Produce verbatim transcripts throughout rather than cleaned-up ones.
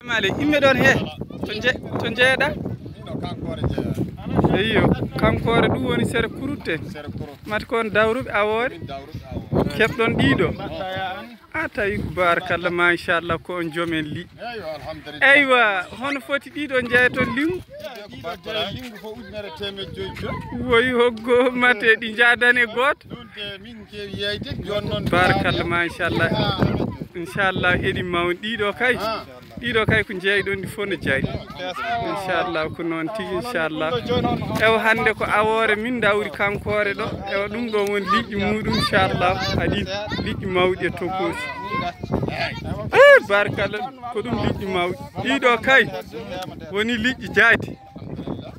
Male imme ɗon he to je to jeeɗa. Eyyo, kankoore ɗum woni sere kurutte. Mate kon dawruɓe awoore keɓɗon ɗiɗo. A tawi ko barakalla ma inchallah ko on jomen li. Eywa, hono foti ɗiɗo jeeya toon lingu? Woyi hoggo mate ɗi jaadan e gooto. Barakalla ma inchallah. Inchallah eɗi mawni ɗiɗo kay. Ɗiɗo kay ko jeeyɗon ɗi fof no jeey. Inchallah ko noon tigi inchallah. Ewa hannde ko awoore min dawri kankoore ɗo. Ewa ɗum ɗo woni liƴƴi muɗum inchallah. Aɗi liƴƴi mawɗi e tokosi. Eh, barkalla ko ɗum liƴƴi mawɗi. Ɗiɗo kay woni liƴƴi jaadi.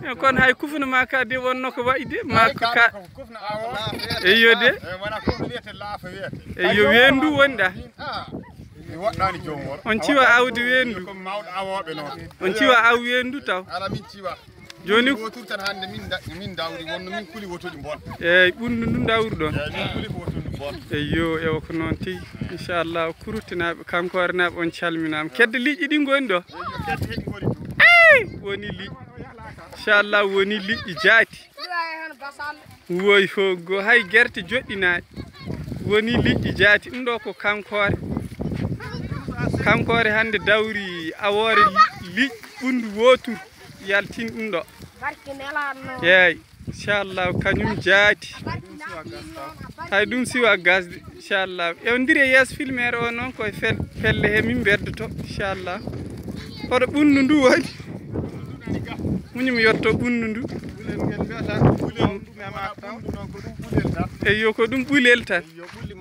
E kon hay kufuna ma ka de wonno ko wayi de ma ka. Eyyo de. Eyyo weendu woni ɗa. Mi woɗɗaani joom woro. On ciwa awdi weendu. Ko mawɗo awooɓe noon. On ciwa aw weendu taw. Ala min ciwa. Jooni wotur tan hannde min da- min dawri wonno min kuli wotuɗi mbon. Eyyi ɓunndu ndu dawruɗon. Eyyi min kuli ko wotuɗi mbon. Eyyo ewa ko noon tigi. Inchallah kuruttinaaɓe kankoore naaɓe on calminaama kedde liƴƴi ɗi ngoni ɗo. Eyyo kedde heɗi ngoni ɗo. Ey woni liƴƴi. Inchallah woni liƴƴi jaati. Woy hoggo hay gerte joɗɗinaaɗi woni liƴƴi jaati ɗum ɗo ko kankoore. Kankoore hannde dawri awoore liƴƴi ɓunndu wootur yaltin ɗum ɗo. Yeey inchallah kañum jaati. Hay ɗum siwa gasde inchallah ewndiri e yeeso filmere o noon koye fel- pelle he min mbeddoto inchallah. Hoɗo ɓunndu ndu woni muñum yetto ɓunndu ndu. Eyyo ko ɗum ɓulel tan.